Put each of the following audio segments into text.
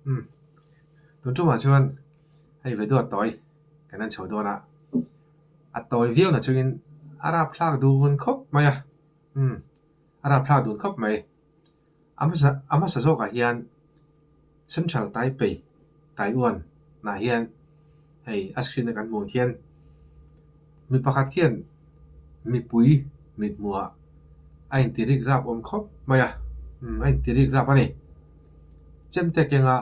Umm tun tumah chuan hei video tawi kan en chho dawn a, a tawi viau na chungin a rapthlak dun khawp mai a, umm a rapthlak dun khawp mai. A hmasa a hmasa zawkah hian Central Taipei Taiwan ah hian hei a screen a kan hmuh ang khian mi pakhat khian mipui mithmuhah a inti rik rap awm khawp mai a umm a inti rik rap a ni. Chemte kenga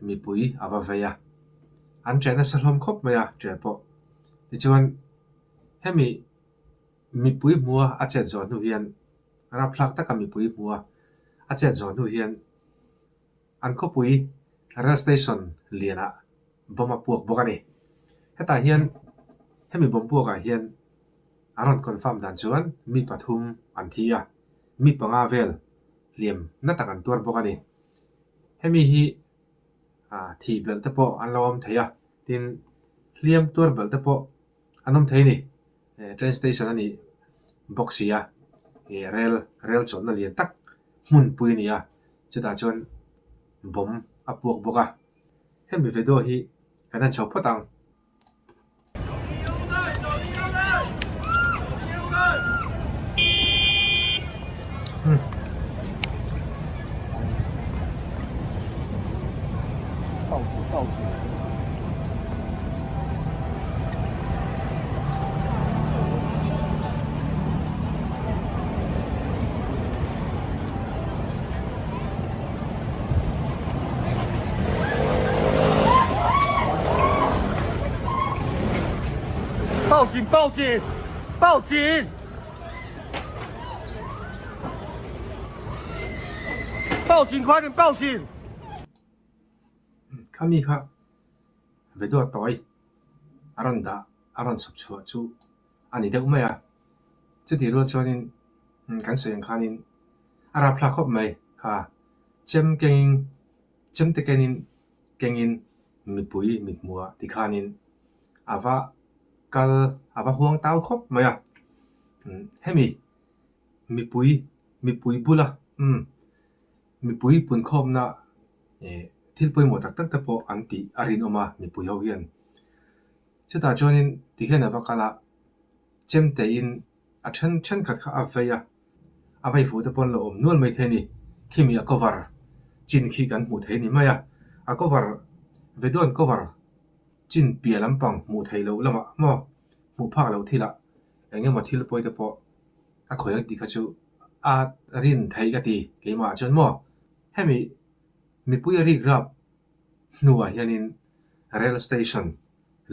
mipui a va vei a, an ṭeh nasa hlawm khawp mai a ṭeh pawh. Tichuan hemi mipui hmuha a chet zawh hnu hian rapthlak taka mipui hmuha a chet zawh hnu hian an khawpui rail station lianah bomb a puak bawk a ni. Hetah hian hemi bomb puakah hian a rawn confirm dan chuan mi pathum an thi a, mi panga vel hliam na tak an tuar bawk a ni. Hemi hi ah thih belh te pawh an lo awm thei a, tin hliam tuar belh te pawh an awm thei a ni. Train station a nih bawk si a, ih rel rel chawlhna lian tak hmunpui a ni a, chutah chuan bomb a puak bawk a. Hemi video hi kan han chho phawt ang. Khami kha video tawi a rawn dah a rawn chhawp chhuah chu a ni deuh mai a, chutih rual chuanin kan sawi ang khanin a rapthlak khawp mai kha chem kengin chem te kenin kengin mipui mithmuh ah tikhanin a va kal a va huang tau khawp mai a, hemi mipui mipui bula umm mipui punkhawmna eh thil pawimawh tak tak te pawh an tih a rinawm a mipui ho hian. Chutah chuanin tikhian a va kal a, chemtein a then thenkhat kha a vei a, a vei fuh te pawh an lo awm nual mai thei a ni. Khimi a cover chin khi kan hmuh thei a ni mai a, a cover video an cover chin piah lampang hmuh theih loh lamah maw hmuh phak loh thilah eng emaw thil pawi te pawh a khawih ang tih kha chu a rin theih ka ti keimah chuan maw hemi mipui a rik rap hnuah hianin rail station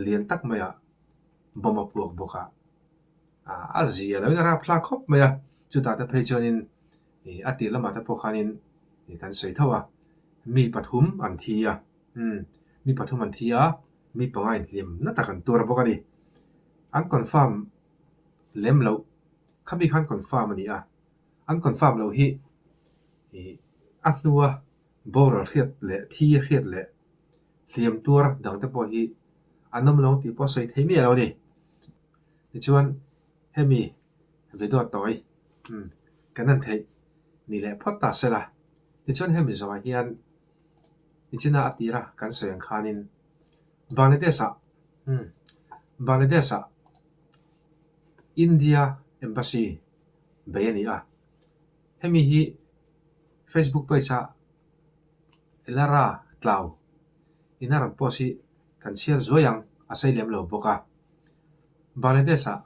lian tak maiah bomb a puak bawk a, a zia loin a rapthlak khawp mai a, chutah te phei chuanin ih a tir lamah te pawh khanin ih kan sawi tho a, mi pathum an thi a, umm mi pathum an thi a, mi panga inhliam na tak an tuar bawk a ni. An confirm lem loh, khami khan confirm a ni a, an confirm loh hi ih a hnua boral hriat leh thi hriat leh hliam tuar dang te pawh hi an awm lo tih pawh sawi thei miah lo a ni. Tichuan hemi video tawi umm kan en theih ni leh phawt ta se la. Tichuan hemi zawhah hian nichina a tira kan sawi ang khanin Bangladesh ah umm Bangladesh ah India Embassy bei a ni a. Hemi hi Facebook page ah Elara Tlau ina rawn post hi kan chhiar zuai ang a sei lem lo bawk a. Bangladesh ah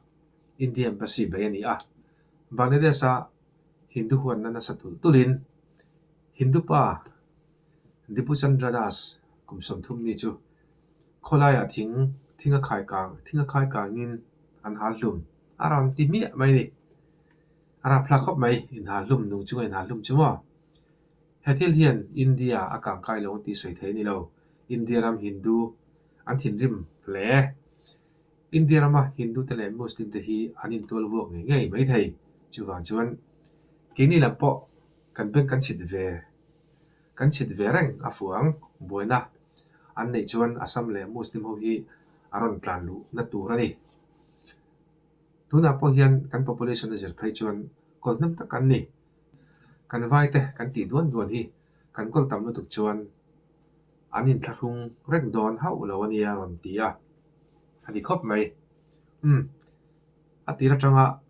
India Embassy bei a ni a. Bangladesh a Hindu huanna nasa tulh tulhin Hindu pa Dipu Chandra Das kum 30 mi chu khawlaiah thing thing a khai kang thing a khai kangin an hal hlum a rawn ti hmiah mai a ni. A rapthlak khawp mai inhal hlum nung chunga inhal hlum chu maw? He thil hian India a kangkai lo tih sawi thei a ni lo. India ram Hindu an thinrim hle. India rama Hindu te leh Muslim te hi an intual vuak ngei ngei mai thei. Chuvang chuan keini lam pawh kan beng kan chhit ve kan chhit ve reng a fuh ang. Buaina an neih chuan Assam leh Muslim ho hi a rawn tlan luh na tur a ni. Tunah pawh hian kan population a zir phei chuan kawlhnem tak kan ni. Kan vai te kan tih duan duan hi kan kawl tam lutuk chuan. An inthlahrung reng dawn hauh lo a nia a rawn ti a, a ti khawp mai. Umm, a tir atanga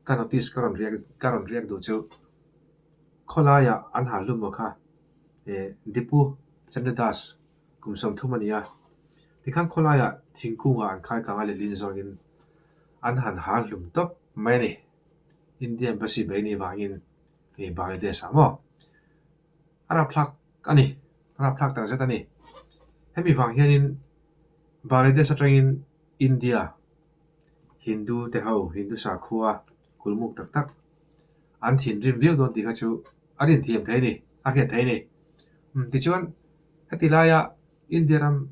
ka notice ka rawn riak ka rawn riak duh chu khawlaiah an hal hlum maw kha eh Dipu Chandradas kum 30 a ni a, tikhan khawlaiah thingkungah an khai kang a lehlin zawngin an han hal hlum tawp mai a ni. India Embassy bei ni vangin hei Bangladesh ah maw? A rapthlak a ni, a rapthlak tak zet a ni. Hemi vang hianin Bangladesh atangin India Hindu te ho, Hindu sakhua kulmuk tak tak an thinrim viau dawn tih kha chu a rinthiam thei a ni, a hriat thei a ni. Tichuan heti laia India ram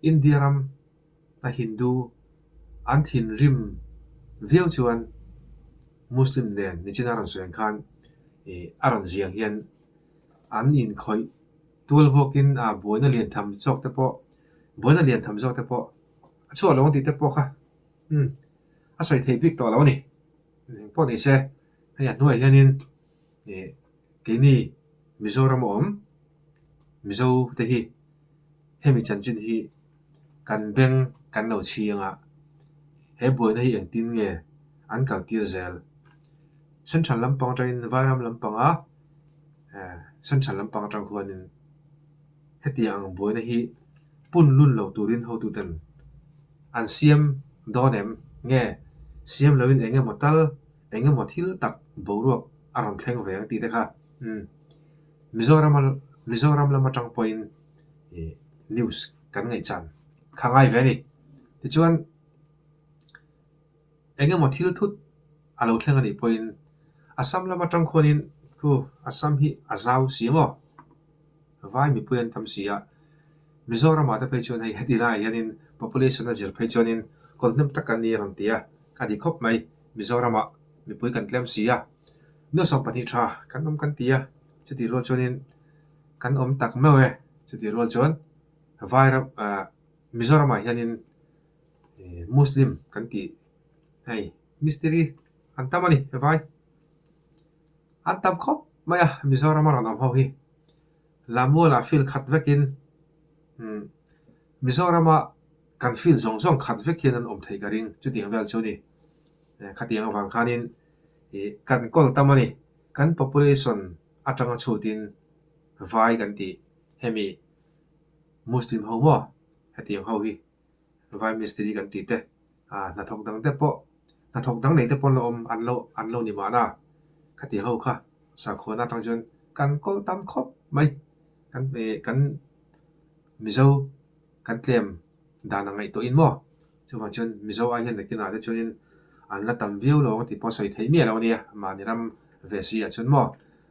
India ram a Hindu an thinrim viau chuan Muslim nen nichina rawn sawi ang khan ih a rawn ziang hian an inkhawih tual vawkin a buaina lian tham zawk te pawh buaina lian tham zawk te pawh a chhuah lo ang tih te pawh kha umm a sawi theih bik tawh lo a ni. Engpawh ni se hei a hnuaiah hianin ih keini Mizoram a awm Mizo te hi hemi chanchin hi kan beng kan lo chhing a, he buaina hi engtin nge an kal tir zel? Central lampang atangin Vairam lampanga eh Central lampang atang khuanin hetiang ang buaina hi pun lun lo turin hotuten an siam dawn em? Nge siam loin eng emaw tal eng emaw thil tak boruak a rawn thleng ve ang tih te kha umm Mizoram Mizoram lam atang pawhin ih news kan ngaihchan kha ngai ve a ni. Tichuan eng emaw thil thut a lo thleng a nih pawhin Assam lam atang khuanin khu Assam hi a zau si maw? Vai mipui an tam si a, Mizoramah te phei chuan hei heti laiah hianin population a zir phei chuanin kawlhnem tak kan ni a rawn ti a, a di khawp mai. Mizoramah mipui kan tlem si a, nu 12 tha kan awm kan ti a, chutih rual chuanin kan awm tak meuh e, chutih rual chuan vai ram ah Mizoramah hianin Muslim kan tih hei mistiri an tam a ni vai an tam khawp mai a Mizorama rawn awm ho hi Lamualah field khat vekin umm Mizorama kan field zawng zawng khat vek hian an awm theih ka ring chutiang vel chu a ni khatiang avang khanin ih kan kawl tam a ni kan population atanga chhutin vai kan tih hemi Muslim ho maw hetiang ho hi vai mistiri kan tih te ah hnathawk dang te pawh hnathawk dang nei te pawh an lo awm an lo an lo ni mahna khatiang ho kha sakhuana atang chuan kan kawl tam khawp mai kan ih kan Mizo kan tlem dan ang ngaihtuahin maw chuvang chuan Mizo ai hian nakinah te chuanin an la tam viau lo ang tih pawh sawi theih miah lo a nia mahni ram ve si ah chuan maw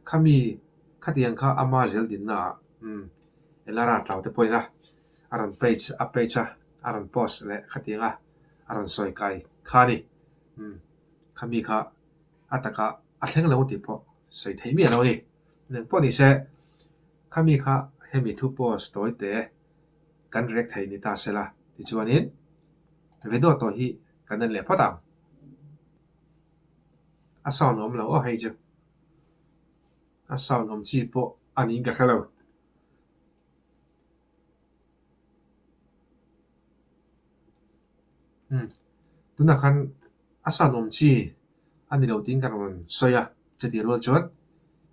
khami khatiang kha ama zel dinna ah umm Elara tlau te pawhin a a rawn page a page a a rawn post leh khatiang a a rawn sawi kai kha a ni umm khami kha a taka a thleng lo tih pawh sawi theih miah lo a ni engpawh ni se khami kha hemi thu post tawi te kan rek thei ni ta se la tichuanin video tawh hi kan en leh phawt ang a sound awm lo aw hei chu a sound awm chi pawh a niin ka hre lo. Umm tunah khan a san awm chi a ni lo tiin ka rawn sawi a, chutih rual chuan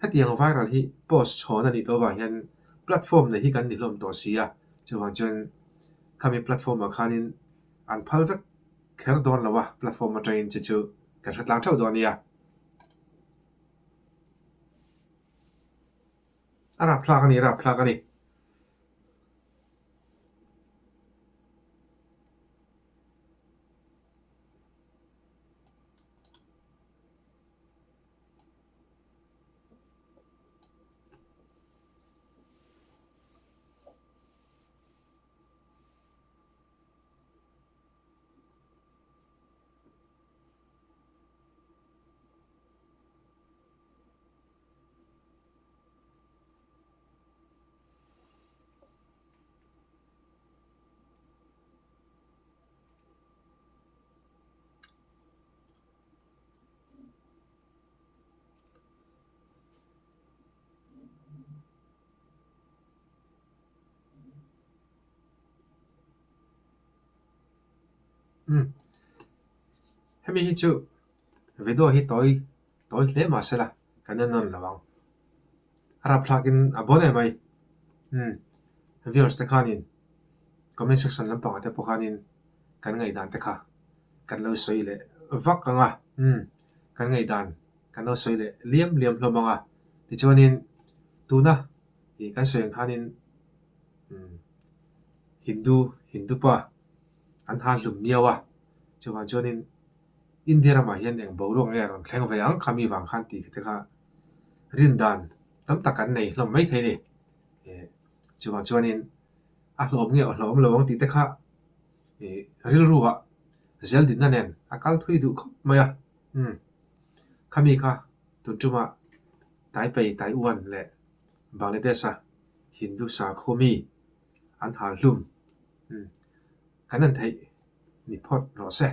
hetiang viral hi post chhawn a nih tawh avang hian platform nei hi kan ni hlawm tawh si a, chuvang chuan khami platform ah khanin an phal vek kher dawn lo a, platform atangin chu chu kan hre tlang theuh dawn a nia. A rapthlak a ni, a rapthlak a ni. Umm. Hemi hi chu video hi tawi tawi hle mah sela kan en nawn lo ang. A rapthlakin a bawn em mai. Umm. Viewers te khanin comment section lampangah te pawh khanin kan ngaihdan te kha kan lo sawi leh vak ang a. Umm. Kan ngaihdan kan lo sawi leh liam liam hlawm ang a. Tichuanin tuna ih kan sawi ang khanin umm Hindu Hindu pa an han hlum miau a. Chuvang chuanin India ramah hian eng boruak nge a rawn thleng ve ang khami vang khan tih te kha rin dan tam tak an nei hlawm maithei a ni. Ih chuvang chuanin a hlawm nge aw hlawm lo ang tih te kha ih rilru ah zel dinna nen a kal thui duh khawp mai a. Umm khami kha tun tuma Taipei Taiwan leh Bangladesh a Hindu sakhaw mi an hal hlum. Umm kan en theih ni phawt rawh se.